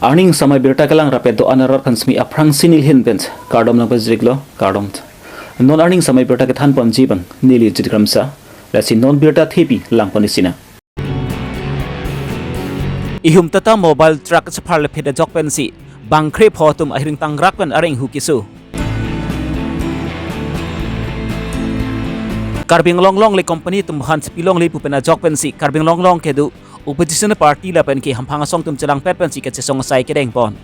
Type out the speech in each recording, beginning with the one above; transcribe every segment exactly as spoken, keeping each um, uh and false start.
Arni samai birta kelang rapet do-an arat aphan simi aphrangsi neli ahin pen kardom nangpajirlo, kardom. Non arni samai birta kethan ponji abang neli Jit Kramsa, lasi non birta thepi lang pon isi nang. Ihum Tata Mobile Truck chepharlephet ajok pensi bang krepho atum ahireng tangrak pen areng hu keso. Karbi Anglong longle company atum aphan chepi longle pu pen ajok pensi Karbi Anglong along kedo opposition party lapen ke hamphang asong atum chelangpet pensi kachesong asai kedeng pon.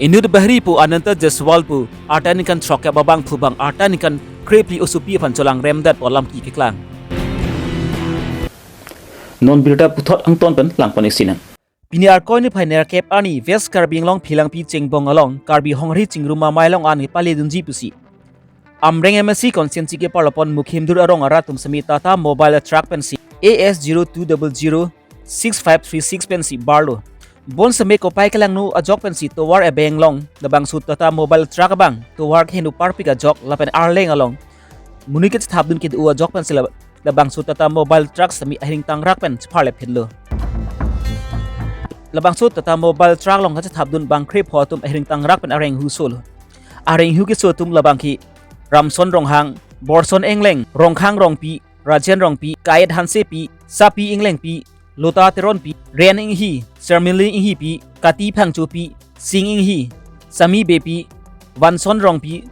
Inut Bahari pu Ananta Jaiswal pu arta ningkan throkkep abangphu bang arta ningkan krephli osopi aphan cholangrem det pu alam ke keklang. Non birta puthot angton pen lang pon isi nang. Pini Arkoi niphai nerkep arni West Karbi Anglong Phelangpi Chengbong along Karbi Honghri Chingrum Amei along an kepale dunji pusi Amreng M A C constituency keparlo pon Mukhimdur arong arat atum simi Tata Mobile Truck pensi A S zero two double zero six five three six pensi barlo. Bonseme kopai kelangno ajok pensi tovar abeng along labangso Tata Mobile Truck abang tovar keheno parpik ajok lapen arleng along monit kachethapdun kedo ajok pensi la-, labangso Tata Mobile Truck simi ahireng tangrak pen chepharlephetlo. Labangso Tata Mobile Truck along kachethapdun bang krepho atum ahireng tangrak pen areng hu solo. Areng hu keso atum labang ke Ramson Ronghang, Borson Engleng, Rongkhang Rongpi, Rajen Rongpi, Kayet Hansepi, Sapi Englengpi, Lota Teronpi, Ren Inghi, Sermili Inghipi, Kati Phangchopi, Sing Inghi, Sami Beypi, Vanson Rongpi,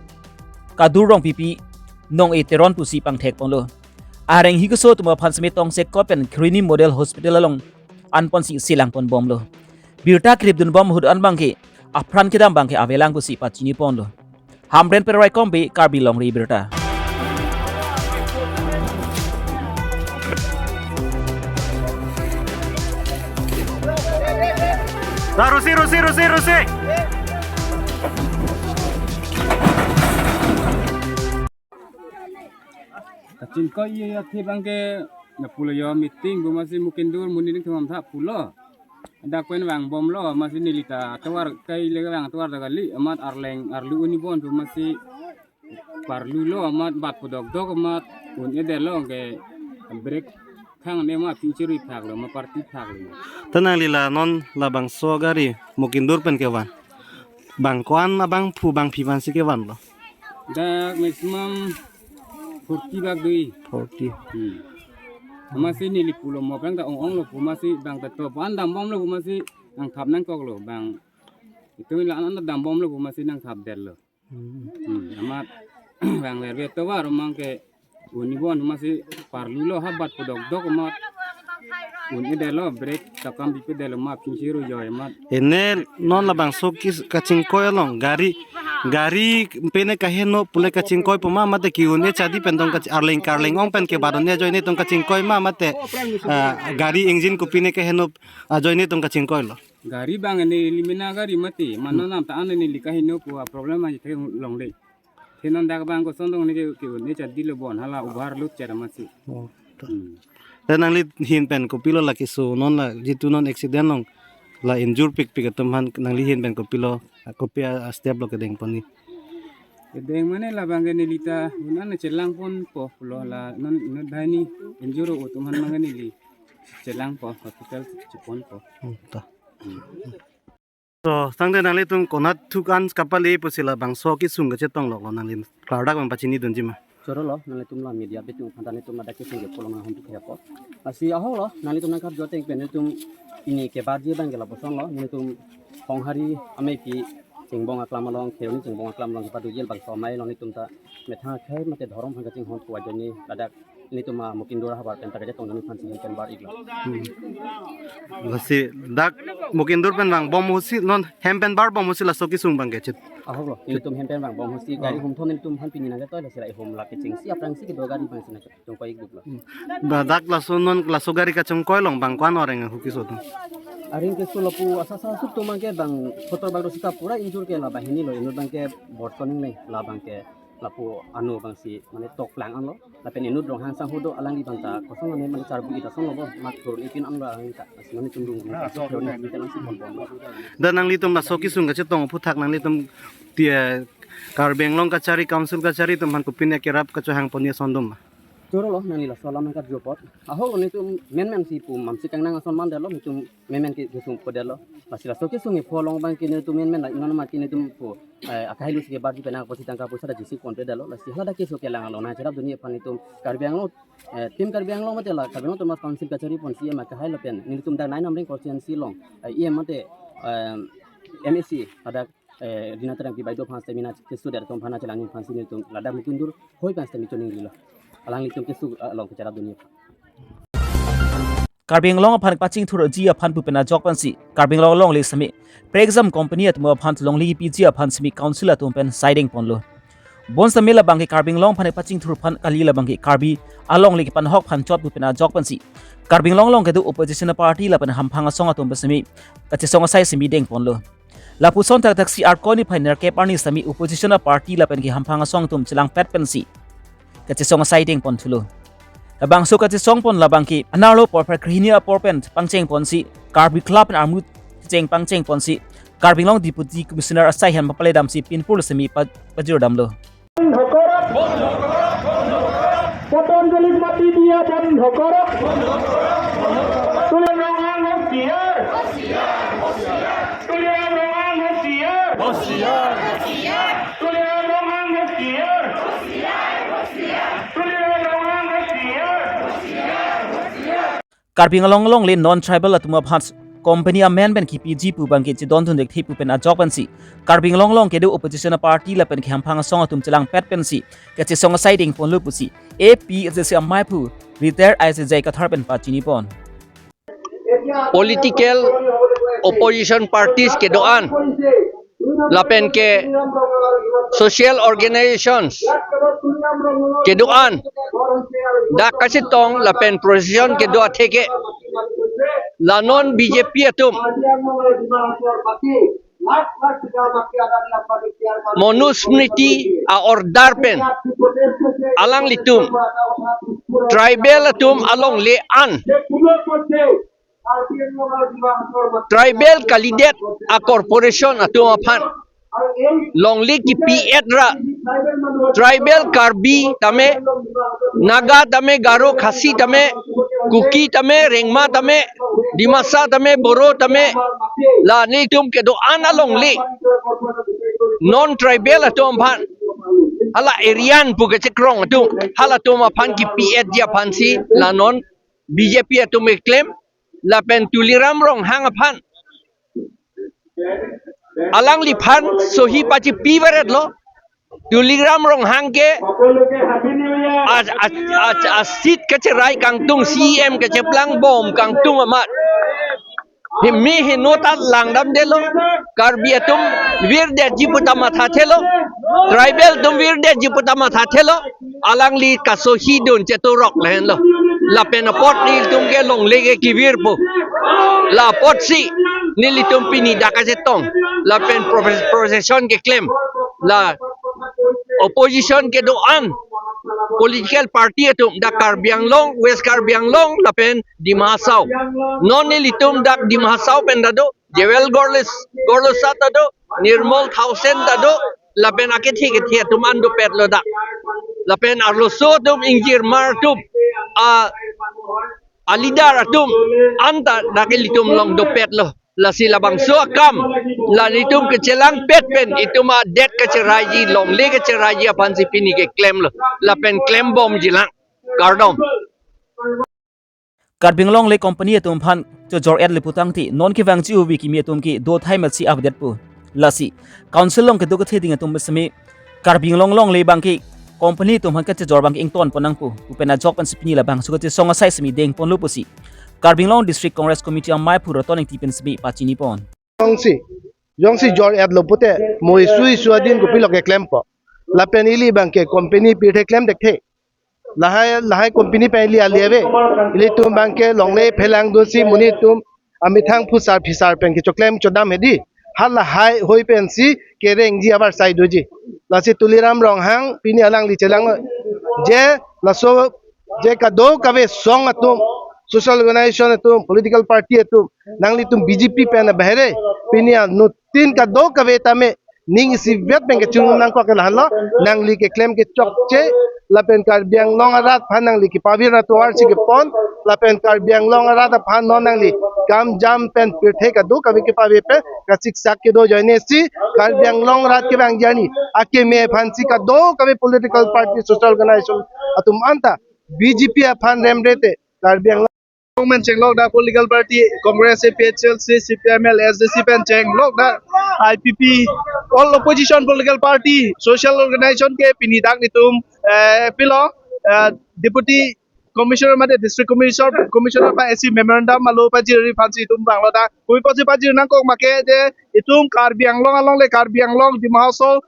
Kadur Rongpipi, Nong-e Teron pusi pangthek ponlo. Areng hu keso atum aphan simi tongsekot pen Krini Model Hospital along an ponsi selang pon bomlo. Birta kripdun bom ahut an abang ke apran kedam abang ke avelang pusi pachini ponlo. Hamren pen Raikom Bey, Karbi Longri Abirta. Nah, rusi, rusi, rusi, rusi. Kachingkoi athe abang ke lapulo yo meeting pu masi Mukhimdur monit atum tha pulo. Dak pen vangbomlo masi neli ta tovar kai le vang tovar ta kali amat arleng arlu un-e bon pu masi parlulo amat bat pu dokdok amat un-edetlo ke brake thang ne ma pinchiri phaklo ma party phaklo. Ta nangli la non labangso gari Mukhimdur pen kevan. Bang ko-an abangphu bangphi aphansi kevanlo? Dak maximum forty bak do-i. Forty. Hmm. Masi neli pulo mo abang ta ong-onglo pu masi bang ta to pan dambomlo pu masi nangthap nangkoklo bang. Itum la-an an dambomlo pu masi nangthapdetlo. Hmm. Hmm. Amat bang verve tovar abang ke un-e bon masi parlulo ha bat pu dokdok amat un-edetlo brake takam bipedetlo ma pinchiri joi amat. Ene non labangso kis kachingkoi along gari, gari pine kaheno pule kachingkoi pu ma mate ke-un-e chadi pen tong kach-, arleng karleng ong pen ke baron ne ajoine tong kachingkoi ma mate, ah, gari engine kopine kaheno ajoine tong kachingkoilo. Gari abang neli mena gari mati, mano nam ta an neli kaheno pu a problem aji the longle. The non dak abang koson dong ne ke ke ne chadilo bon hala overload chera masi. Oh, to. Hmm. Te nangli ahin pen kopilo la keso non la jitu non accident along la injure pikpik atum aphan nangli ahin pen kopilo kopi a step lo kedeng pon ni. Kedeng mane labang ke neli ta un-an chelang ponpo pulo la non non dai ni injure atum aphan abang neli chelangpo hospital cheponpo. Hmm, to. Hmm. To, tangte nanglitum konat thuk an kapale pusi labangso kesung kachetong loklo nangli klardak abang pachini dunji ma. Chorolo, nanglitum la media bitum aphan ta nelitum ladak kesung ke pulo nang hum ke po. Lasi ahoklo, nanglitum nangkap joteng pen nelitum pini kebaji abang ke lapuson lo, nelitum Honghri Ameipi Chengbong aklam along, Kheroni Chengbong aklam along kepaduji labangso amei along nelitum ta methang akhei mate dhorom aphan kachinghon pu ajoine ladak nelitum a Mukhimdur ahavar pen ta kachetong nangphan si hem pen bar-iklo. Hmm. Lasi dak Mukhimdur pen vangbom ahutsi non hem pen barbom ahutsi laso kesung abang kechit. Ahoklo, nelitum hem pen vangbom ahutsi gari, oh, humthom nelitum aphan pini nangketoi lasi rai hum la kechengsi aphrangsi kedo gari abang si nangchongkoi-ik buklo. Hmm. Ba dak laso non laso gari kachongkoi along bang ko-an areng ahu keso atum? Areng keso lapu asa asa asuk atum abang ke bang kotor bang do sita pura injure ke la banghini lo, inut abang ke Borson Engleng, labang ke lapu ano abang si mane toklang anlo. Lapen inut Ronghang sangho do alangli abang ta kosong mane mane charbu ita song lo bo mat thur ipin anlo alangli ta. Lasi mane chungrung rung ta so thur ne ipin lang si pon pon. Da nanglitum laso kesung kachetong aphuthak nanglitum ti, eh, Karbi Anglong kachari council kachari atum aphan kopine kerap kachohang pon ason doma? Choro lo nangli laso alam nangkarju apot. Ahok lo nelitum menmen si pu mamsi kangnang ason mandetlo, nelitum menmen ke kesung podetlo. Lasi laso kesung epho along abang ke nelitum menmen la inon amat ke nelitum pu, eh, akahai lo si kebarji penang apotsi tangka poisa ta jisi ponpedetlo. Lasi hala dak keso kelang along nangcherapdunji aphan nelitum Karbi Anglong, eh, Team Karbi Anglong mate la Karbi Anglong Autonomous Council kachari pon C M akahai lapen nelitum dak nine Amreng constituency along, eh, E M mate, eh, M A C pada, eh, Rina Terangpi baideo aphan stamina keso der atum aphan nangchelangji aphansi nelitum ladak Mukundur hoi aphan stamina choningrilo. Alanglitum keso, eh, along kecherapdunji aphan. Karbi Anglong aphan pachingthurji aphan pu pen ajok pensi Karbi Anglong longle semi Prexam company atum aphan longle kepiji aphan semi council atum pen saideng ponlo. Bonsitame labang ke Karbi Anglong aphan pachingthur aphan kali, labang ke Karbi alongle kepanhok aphan chot pu pen ajok pensi Karbi Anglong along kedo opposition party lapen hamphang asong atum pen semi kachesong asai semi deng ponlo. Lapuson thakthak si Arkoi niphai nerkep arni semi opposition a party lapen ke hamphang asong atum chelangpet pensi kachesong asai deng ponthulo. Labangso kachesong pon labang ke anerlo porphar krehini apor pen pangcheng ponsi Karbi Club pen armu cheng pangcheng ponsi Karbi Anglong Deputy Commissioner asai aphan papaledamsi pinpur semi pa-, pajirdamlo. Patanjali mati dia dan hokorok. Tuliram Ronghang hostiar. Tuliram Ronghang hostiar. Tuliram Ronghang hostiar. Tuliram Ronghang hostiar. Karbi Anglong alongle non tribal atum aphan company amen pen kepiji pu abang ke chedondun thekthe pu pen ajok pensi Karbi Anglong along kedo opposition a party lapen ke hamphang asong atum chelangpet pensi kachesong asai deng ponlo pusi A P H L C amaiphu retired I S J Kathar pen pachini pon. Political opposition parties kedo-an lapen ke social organizations kedo-an dak kachetong lapen procession kedo atheke la non B J P atum Manusmriti a-order pen alanglitum tribal atum alongle an tribal kalidet a-corporation atum aphan longle kepi-et ra tribal Karbi tame, Naga tame, Garo, Khasi tame, Kuki tame, Rengma tame, Dimasa tame, Boro tame, la nelitum kedo-an alongle non tribal atum aphan hala Aryan pu kachekrong atum halatum aphan kepi-etji aphansi la non B J P atum keklem lapen Tuliram Ronghang aphan alangliphan sohi pachipi varetlo. Tuliram Ronghang ke a, a, a, a seat kacherai kangtung, C E M kacheplang bom kangtung amat. Himi hino ta langdamdetlo. Karbi atum virdetji pu ta mathathelo. Tribal atum virdetji pu ta mathathelo. Alangli kasohidun chetorok lahenlo. Lapen apot nelitum ke longle ke kevirpo. La apotsi nelitum pini dak kachetong. Lapen profe-, procession keklem. La opposition kedo-an political party atum dak Karbi Anglong, West Karbi Anglong, lapen Dima Hasao. Non nelitum dak Dima Hasao pen ta do, Jewel Gorles-, Gorlosa ta do, Nirmal Thaosen ta do, lapen akethe kethe atum an dopetlo dak. Lapen arloso atum ingjirmar atum, a, a-leader atum anta dak ilitum along dopetlo. Lasi labangso akam la nelitum kachelangpet pen itum adet kacheraiji, longle kacheraiji aphansi pini keklemlo. Lapen klembomjilang. Kardom. Karbi Anglong longle company atum aphan chojor-et le putangte non kevangji uvi kimi atum ke dothai matsi avedetpo. Lasi council along kedo kethe ding atum semi Karbi Anglong longle abang ke company atum aphan kachojor abang ke ingtonpon nangpo pu pen ajok pensi pini labangso kachesong asai semi dengponlo pusi Karbi Anglong District Congress Committee amaiphu Raton Engti pen semi pachinipon. Jongsi, jongsi jor-etlo pute mo isu isu adin kopilo keklempo. Lapen ili abang ke company pirthe klem thekthe. Lahai, lahai company pen ili ali ave. Ilitum abang ke longle phelangdunsi monit atum amethang phusar phisar pen kechoklem chodam hedi. Halahai hoi pensi kerengji abar sai doji. Lasi Tuliram Ronghang pini alangli chelang je laso je kadokave song atum, social organization atum, political party atum, nanglitum B J P pen bahere pini anuttin kadokave tame ning isivet pen kechungnangkok ke lahenlo, nangli keklem kechokche, lapen Karbi Anglong arat aphan nangli kepavir atovar si kepon, lapen Karbi Anglong arat aphan non nangli kam jam pen pirthe kadokave kepave pen kachiksak kedo ajoine si Karbi Anglong arat kevang jani akeme aphan si kadokave political party, social organization atum anta B J P aphan remre te Karbi Anglong pen chenglok dak political party, Congress, A P H L C, C P I M L, S D C pen chenglok dak I P P, all opposition political party, social organization ke pini dak netum, eh, pilo, eh, Deputy Commissioner mate District Commissioner, Commissioner pa isi memorandum alo pajirji aphan si itum vanglo dak. Kopi apotsi pajir nangkok ma ke je itum Karbi Anglong along le, Karbi Anglong, Dima Hasao,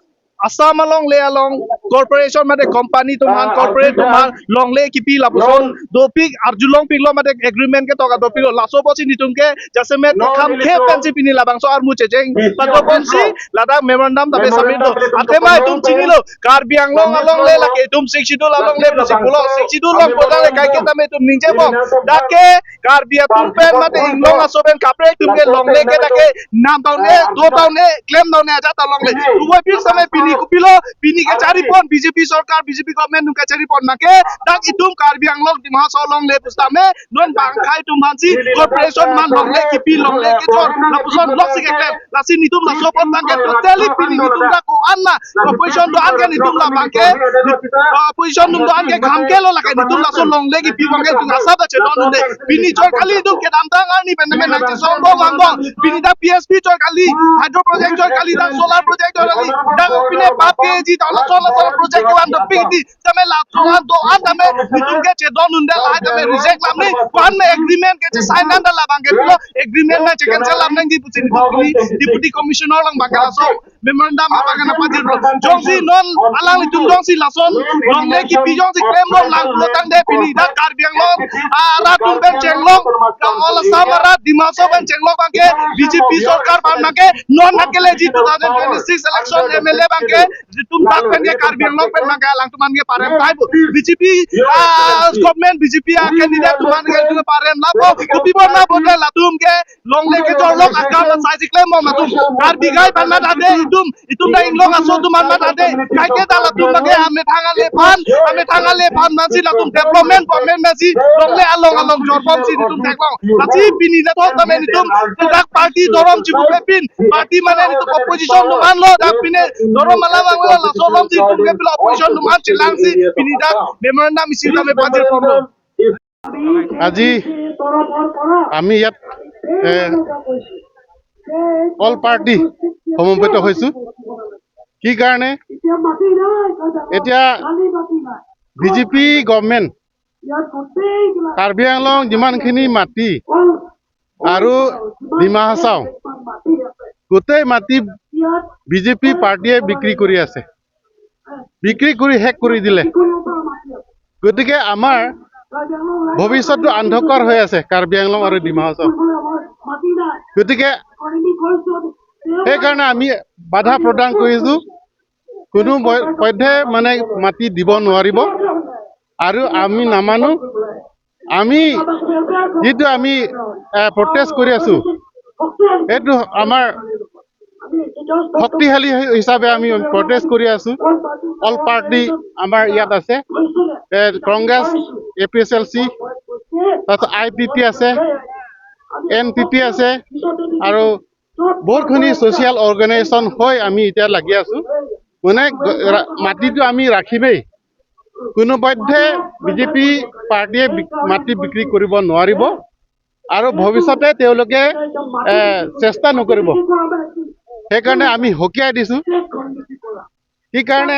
Assam along le along corporation mate company atum aphan, corporate atum aphan longle kipi lapuson dopik, arjulongpiklo mate agreement ketok adopiklo, laso apotsi netum ke jasemet kekhamkhe pensi pini labangso armu checheng padoponsi ladak memorandum tame submit lo. Athema itum chinilo, Karbi Anglong along le lake itum Sixth Schedule along le pusi pulo, Sixth Schedule along pulo le kaike tame itum ningjebom. Dak ke Karbi atum pen mate inglong aso pen kaprek atum ke longle ke dak ke nam down e, do down e, klem down e, ajat ta longle. Tuwe pir same pini kopilo, pini kacharipon B J P sorkar, B J P government atum kacharipon ma ke dak itum Karbi Anglong Dima Hasao longle pusitame non bang akhei atum aphan si corporation aphan longle kipi, longle kejor lapuson loksi keklem. Lasi netum laso apot abang ke totally pini netum dak ko-an ma opposition do-an ke netum labang ke, opposition atum do-an ke khamkhelo lake netum laso longle kipi abang ke netum asap ta chedon un-e. Pini chor kali netum kedamtang arni pen pen nangchesong bom angbong. Pini dak P S P chor kali, hydro project chor kali, dak solar project chor kali, dak pine pap keji, dak laso laso project kevan dopik di. Tame laso an do-an tame netum ke chedon un-e, lahai tame reject lam ni, ko-an me agreement ke chesign nang, dak labang ke pilo agreement me checancel lam nangji pusi netum pini Deputy Commissioner along abang ke laso memorandum abang ke nangpajirlo. Jongsi non alanglitum jongsi lason longle kipi jongsi klemdam lang pulo tangte pini dak Karbi Anglong arat atum pen chenglok, dak all Assam arat, Dima Hasao pen chenglok abang ke B J P sorkar aphan abang ke non akeleji two thousand twenty-six election M L A abang ke netum dak pen ke Karbi Anglong pen abang ke alangtum aphan ke parem tahai pu. B J P, ah, government, B J P, ah, candidate atum aphan ke netum parem lapo. Kopi apot ma pulote latum ke longle kejor along akam asai si klembom atum. Karbi akhei aphan mat ade itum, itum dak inglong aso atum aphan mat ade. Kaike ta latum abang ke amethang ale aphan, amethang ale aphan aphan si latum development, government aphan si longle along along jorbom si netum theklong. Lasi pini lathok tame netum dak party dorom chibu pepin, party mane netum opposition atum anlo, dak pine dorom alam anglo, laso along si netum ke pilo opposition atum an chelang si pini dak memorandum isi tame pajirponlo. আজি আমি ইয়াত, এ, all party সমবেত হৈছো। কি কাৰণে? এতিয়া B J P government Karbi Anglong যিমানখিনি মাটি আৰু ডিমা হাছাও গোটেই মাটি বি জে পি পাৰ্টিয়ে বিক্ৰী কৰি আছে, বিক্ৰী কৰি শেষ কৰি দিলে। গতিকে আমাৰ ভৱিষ্যতটো অন্ধকাৰ হৈ আছে কাৰ্বি আংলং আৰু ডিমা হাছাও। গতিকে সেইকাৰণে আমি বাধা প্ৰদান কৰিছো, কোনো ব-, পধ্যে মানে মাটি দিব নোৱাৰিব। আৰু আমি নামানো, আমি যিটো আমি, এ, প্ৰটেষ্ট কৰি আছো, এইটো আমাৰ শক্তিশালী হিচাপে আমি প্ৰটেষ্ট কৰি আছো। অল পাৰ্টি আমাৰ ইয়াত আছে, এ, Congress, A P H L C, তাৰপিছত আই পি পি আছে, এন পি পি আছে, আৰু বহুতখিনি ছ'চিয়েল অৰ্গেনাইজেশ্যন হৈ আমি এতিয়া লাগি আছো। মানে গ-, ৰা-, মাটিটো আমি ৰাখিমেই, কোনো পধ্যে বি জে পি পাৰ্টিয়ে বি-, মাটি বিক্ৰী কৰিব নোৱাৰিব আৰু ভৱিষ্যতে তেওঁলোকে, এ, চেষ্টা নকৰিব। সেইকাৰণে আমি সকীয়াই দিছো। সেইকাৰণে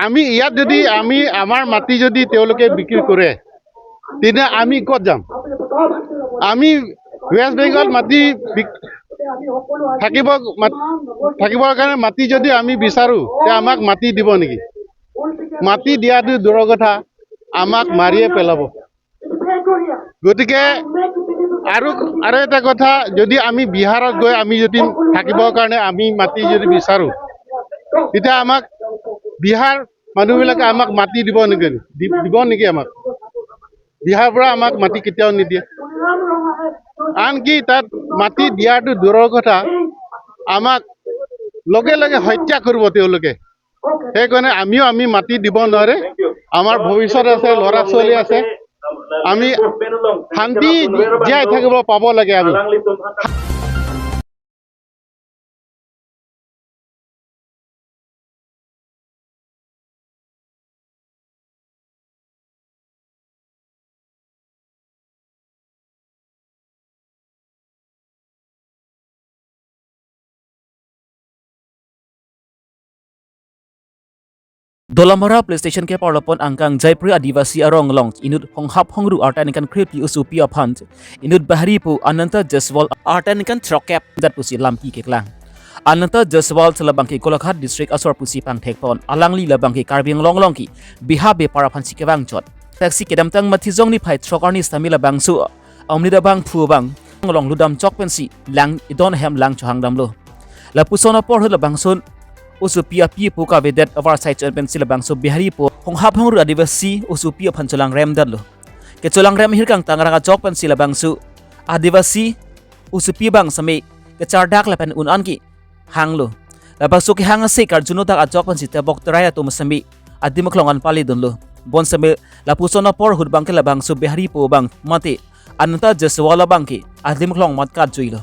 আমি ইয়াত যদি আমি আমাৰ মাটি যদি তেওঁলোকে বিক্ৰী কৰে, তেনে আমি ক'ত যাম? আমি ৱেষ্ট বেংগল মাটি বিক-, থাকিব, মাত-, থাকিবৰ কাৰণে মাটি যদি আমি বিচাৰো, তে আমাক মাটি দিব নেকি? মাটি দিয়াটো দূৰৰ কথা, আমাক মাৰিয়ে পেলাব। গতিকে আৰু, আৰু এটা কথা, যদি আমি বিহাৰত গৈ আমি যদি থাকিবৰ কাৰণে আমি মাটি যদি বিচাৰো, তেতিয়া আমাক বিহাৰ মানুহবিলাকে আমাক মাটি দিব নেকি? দি-, দিব নেকি আমাক? বিহাৰৰ পৰা আমাক মাটি কেতিয়াও নিদিয়ে। আনকি তাত মাটি দিয়াটো দূৰৰ কথা, আমাক লগে লগে হত্যা কৰিব তেওঁলোকে। সেইকাৰণে আমিও আমি মাটি দিব নোৱাৰে। আমাৰ ভৱিষ্যত আছে, ল'ৰা ছোৱালী আছে। আমি শান্তি জীয়াই থাকিব পাব লাগে আমি। Dolamara Police Station keparlo pen angkang Jaipuri Adivasi arong along inut honghap hongru arta ningkan krepli oso api aphan inut Bihari pu Ananta Jaiswal arta ningkan throkkep dat pusi lamki keklang. Ananta Jaiswal si labangke Golaghat District asor pusi pangthek pon, alangli labangke Karbi Anglong along ke beha bepar aphansi kevang chot. Taksi kedamtang Mathijong niphai throk arni sitame labangso amonit abangphu abang along ludam chok pensi lang idon ahem lang chohang damlo. Lapuson apor ahut labangso oso api api pu kavedet avarsai chot pensi labangso Bihari pu honghap hongru Adivasi oso api aphan cholangrem datlo. Kecholangrem ahirkang tangrang achok pensi labangso Adivasi oso api abang sitame kechardak lapen un-an ke hanglo. Labangso kehang ase karjuno dak achok pensi tebok terai atum sitame adim aklong an pali dunlo. Bonsitame lapuson apor ahut abangke labangso Bihari pu abang mate Ananta Jaiswal abangke adim aklong mat katjuilo.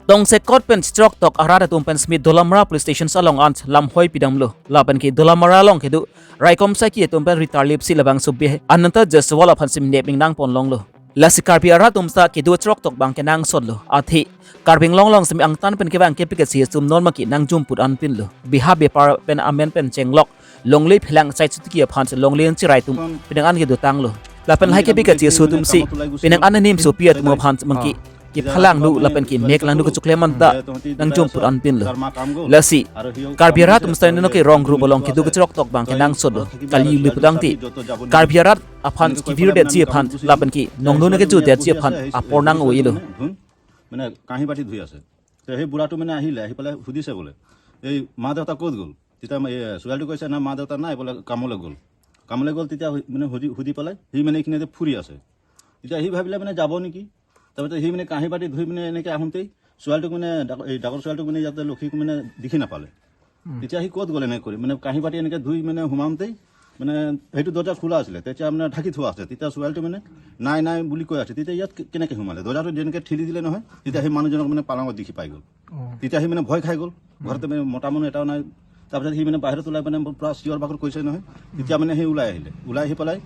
Tongsekot pen chithrok tok arat atum pen sitame Dolamara Police Station along an lamhoi pidamlo. Lapenke Dolamara along kedo raikom saiki atum pen ritarlipsi labangso Bih- Ananta Jaiswal aphan sitame nep ning nangpon longlo. Lasi Karbi arat atum ta kedo throk tok abangke nangsotlo. Athe Karbi Anglong along sitame angtan pen kevang kepi kesi atum non maki nangjumput anpinlo. Beha bepar pen amen pen chenglok longle phelang sai chutuki aphan si longle an chirai atum penang an kedotanglo. Lapen lahai kepi kesi aso atumsi penang an anim sopi atum aphan maki kephalangno lapen kemeklangno kechoklem anta nangjumput anpinlo. Lasi Karbi arat atum sitame nonke rong group along kedo kachrok tok abangke nangsotlo. Kali uli putangte Karbi arat aphan kevirdetji aphan lapen ke nongno neke judetji aphan apor nang-oilo. মানে কাঁহী বাতি ধুই আছে। তো সেই বুঢ়াটো মানে আহিলে, আহি পেলাই সুধিছে বোলে, "এই মা দেউতা ক'ত গ'ল?" তেতিয়া মা- এই ছোৱালীটো কৈছে, "না, মা দেউতা নাই, বোলে কামলৈ গ'ল।" কামলৈ গ'ল, তেতিয়া সু- মানে সুধি সুধি পেলাই সি মানে এইখিনিতে ফুৰি আছে। তেতিয়া সি ভাবিলে মানে যাব নেকি। তাৰপিছত সি মানে কাঁহী বাতি ধুই মানে এনেকৈ আহোঁতেই ছোৱালীটোক মানে ডাঙৰ- এই ডাঙৰ ছোৱালীটোক মানে ইয়াতে লক্ষীক মানে দেখি নাপালে। তেতিয়া সি ক'ত গ'ল এনেকৈ কৰি, মানে কাঁহী বাতি এনেকৈ ধুই মানে সোমাওঁতেই মানে সেইটো দৰ্জা খোলা আছিলে, তেতিয়া মানে ঢাকি থোৱা আছে। তেতিয়া ছোৱালীটো মানে নাই নাই বুলি কৈ আছে। তেতিয়া ইয়াত কে- কেনেকৈ সোমালে? দৰ্জাটো যেনেকৈ ঠেলি দিলে নহয়, তেতিয়া সেই মানুহজনক মানে পালঙত দেখি পাই গ'ল। তেতিয়া সি মানে ভয় খাই গ'ল, ঘৰতে মানে মতা মানুহ এটাও নাই। তাৰপিছত সি মানে বাহিৰত ওলাই মানে পূৰা চিঞৰ বাখৰ কৰিছে নহয়। তেতিয়া মানে সি ওলাই আহিলে, ওলাই আহি পেলাই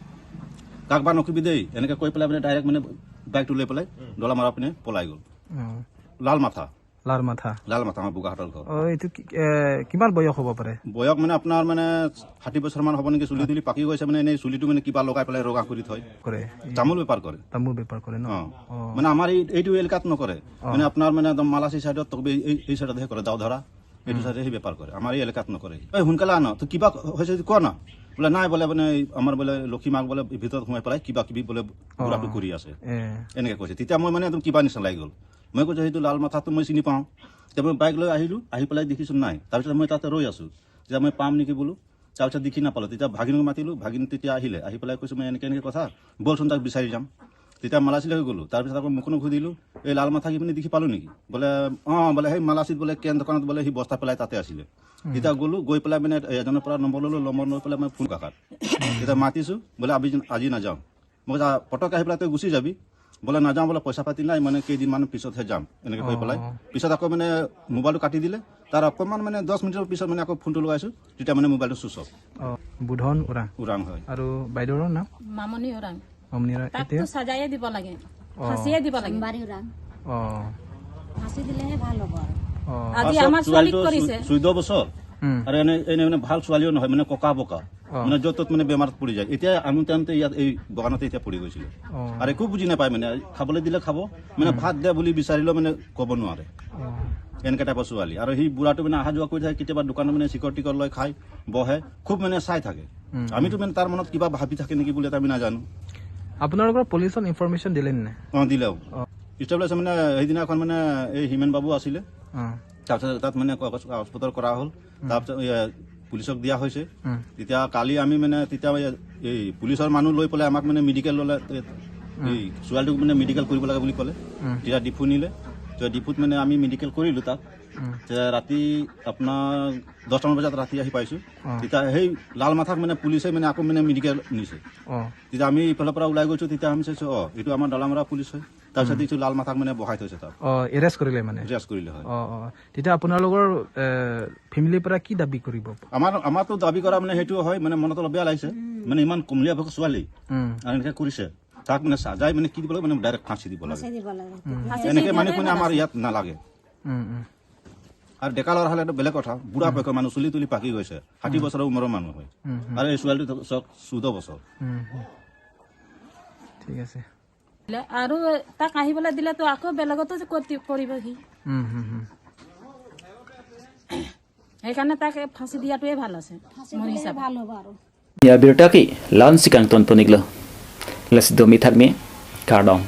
কাক বা নকবি দেই এনেকৈ কৈ পেলাই মানে ডাইৰেক্ট মানে বাইকটো লৈ পেলাই ডলামাৰা পিনে পলাই গ'ল। অ, লাল মাথা, লাল মাথা। লাল মাথা আমাৰ বোকাহাটৰ ঘৰ। অ, এইটো কি- এ, কিমান বয়স হ'ব পাৰে? বয়স মানে আপোনাৰ মানে ষাঠি বছৰমান হ'ব নেকি, চুলি তুলি পাকি গৈছে মানে, এনেই চুলিটো মানে কিবা লগাই পেলাই ৰঙা কৰি থয়। কৰে। তামোল বেপাৰ কৰে। তামোল বেপাৰ কৰে ন? অ। অ। মানে আমাৰ এই এইটো এলেকাত নকৰে। মানে আপোনাৰ মানে একদম মালাচী চাইডত তকবে এই এই চাইডতহে কৰে, দাওধাৰা এইটো চাইডে সি বেপাৰ কৰে, আমাৰ এই এলেকাত নকৰে। এই সোনকালে আন, তো কিবা হৈছে যদি কোৱা না। বোলে নাই, বোলে মানে এই আমাৰ বোলে লক্ষী মাক বোলে ভিতৰত সোমাই পেলাই কিবা কিবি বোলে বুঢ়াটো কৰি আছে, এ, এনেকে কৈছে। তেতিয়া মই মানে একদম কিবা নিচিনা লাগি গ'ল। মই কৈছোঁ, "সেইটো লাল মাথাটো মই চিনি পাওঁ।" তেতিয়া মই বাইক লৈ আহিলোঁ, আহি পেলাই দেখিছোঁ নাই। তাৰপিছত মই তাতে ৰৈ আছোঁ, যে মই পাম নেকি বোলো। তাৰপিছত দেখি নাপালোঁ। তেতিয়া ভাগিনক মাতিলোঁ, ভাগিন তেতিয়া আহিলে, আহি পেলাই কৈছোঁ, "মই এনেকৈ এনেকৈ কথা, ব'লচোন তাক বিচাৰি যাম।" তেতিয়া মালাচীলৈকে গ'লোঁ। তাৰপিছত আকৌ মুকুন্দক সুধিলোঁ, "এই লাল মাথা কি পিনে দেখি পালোঁ নেকি?" বোলে, "অ', বোলে সেই মালাচীত বোলে কেন দোকানত বোলে সি বস্তা পেলাই তাতে আছিলে।" তেতিয়া গ'লোঁ, গৈ পেলাই মানে এজনৰ পৰা নম্বৰ ল'লোঁ, নম্বৰ লৈ পেলাই মই ফোন কাষত। তেতিয়া মাতিছোঁ, বোলে, "আজি আজি নাযাওঁ।" মই কৈছোঁ, "পটককৈ আহি পেলাই তই গুচি যাবি।" বোলে, "নাযাওঁ, বোলে পইচা পাতি নাই, মানে কেইদিনমান পিছতহে যাম," এনেকৈ কৈ পেলাই। পিছত আকৌ মানে মোবাইলটো কাটি দিলে। তাৰ অকণমান মানে দহ মিনিটৰ পিছত মানে আকৌ ফোনটো লগাইছোঁ, তেতিয়া মানে মোবাইলটো চুইচ অফ। অ, বুধন ওৰাং। ওৰাং হয়। আৰু বাইদেউৰ নাম? মামনি ওৰাং। মামনি ওৰাং। তাকতো এতিয়া? চাজায়ে দিব লাগে, ফাঁচিয়ে দিব লাগে। সোমবাৰী ওৰাং। অ, ফাঁচি দিলেহে ভাল হ'ব আৰু। অ, আজি আচ্ছা, আমাৰ ছোৱালীক ছোৱালীটো কৰিছে। চৈ- চৈধ্য বছৰ। উম। আৰু এনে এনে মানে ভাল ছোৱালীও নহয়, মানে ককা বকা। অ। মানে য'ত ত'ত মানে বেমাৰত পৰি যায়। এতিয়া আনোতে আনোতে ইয়াত এই বগানতে এতিয়া পৰি গৈছিলে। অ। আৰু একো বুজি নাপায় মানে, খাবলৈ দিলে খাব, মানে ভাত দে বুলি বিচাৰিলেও মানে ক'ব নোৱাৰে। অ, এনেকুৱা টাইপৰ ছোৱালী। আৰু সি বুঢ়াটো মানে অহা যোৱা কৰি থাকে, কেতিয়াবা দোকানত মানে চিখৰ টিখৰ লৈ খায়, বহে, খুব মানে চাই থাকে। আমিতো মানে তাৰ মনত কিবা ভাবি থাকে নেকি বুলি এটা আমি নাজানো। আপোনালোকৰ পুলিচত ইনফৰমেশ্যন দিলে নে নাই? অ, দিলেও। অ। ষ্টেবিলাইজাৰ মানে সেইদিনাখন মানে এই হিমেন বাবু আছিলে, অ, তাৰপিছত তাত মানে কাগজ কাগজ পত্ৰ কৰা হ'ল, তাৰপিছত এ, পুলিচক দিয়া হৈছে। উম। তেতিয়া কালি আমি মানে তেতিয়া এই- এই পুলিচৰ মানুহ লৈ পেলাই আমাক মানে মেডিকেল ল'লে, এই- এই ছোৱালীটোক মানে মেডিকেল কৰিব লাগে বুলি ক'লে। উম। তেতিয়া ডিফু নিলে, তেতিয়া ডিফুত মানে আমি মেডিকেল কৰিলোঁ তাক। উম। যে ৰাতি আপোনাৰ দহটামান বজাত ৰাতি আহি পাইছো। অ। তেতিয়া সেই লাল মাথাক মানে পুলিচে মানে আকৌ মানে মেডিকেল নিছে। অ। তেতিয়া আমি ইফালৰ পৰা ওলাই গৈছো, তেতিয়া আমি চাইছো, অ, এইটো আমাৰ দলামৰা পুলিচ হয়। তাৰপিছত উম। দেখিছো লাল মাথাক মানে বহাই থৈছে তাত। অ, এৰেষ্ট কৰিলে মানে? এৰেষ্ট কৰিলে হয়। অ, অ। তেতিয়া আপোনালোকৰ, এ, ফেমিলিৰ পৰা কি দাবী কৰিব? আমাৰ, আমাৰতো দাবী কৰা মানে সেইটো হয়, মানে মনত অলপ বেয়া লাগিছে। উম। মানে ইমান কমলীয়া বয়সৰ ছোৱালী উম। আৰু এনেকে কৰিছে। তাক মানে চাজাই মানে কি দিব লাগে, মানে ডাইৰেক্ট ফাঁচী দিব লাগে। ফাঁচী দিব লাগে। উম। ফাঁচী এনেকে দিয়াটোৱে মানুহ মানে ভাল আমাৰ আছে। ইয়াত নালাগে। উম, উম। আৰু ডেকা ল'ৰা হ'লে এইটো বেলেগ কথা, বুঢ়া উম। বয়সৰ মানুহ, চুলি তুলি পাকি গৈছে, ষাঠি উম। বছৰৰ উমৰৰ মানুহ হয়। উম, উম। আৰু এই ছোৱালীটো চাওক, চৈধ্য বছৰ। উম, উম। ঠিক আছে। আৰু তাক আহিবলৈ দিলেতো আকৌ বেলেগতো যে ক'ত দি-, কৰিব সি। উম, উম, উম। সেইকাৰণে তাক ফাঁচী দিয়াটোৱে ভাল আছে, ফাঁচী মোৰ দিলে হিচাপত। ভাল হ'ব আৰু। Ya birta ke lan si kangton pon-iklo. Lasi domi thakmi, kardom.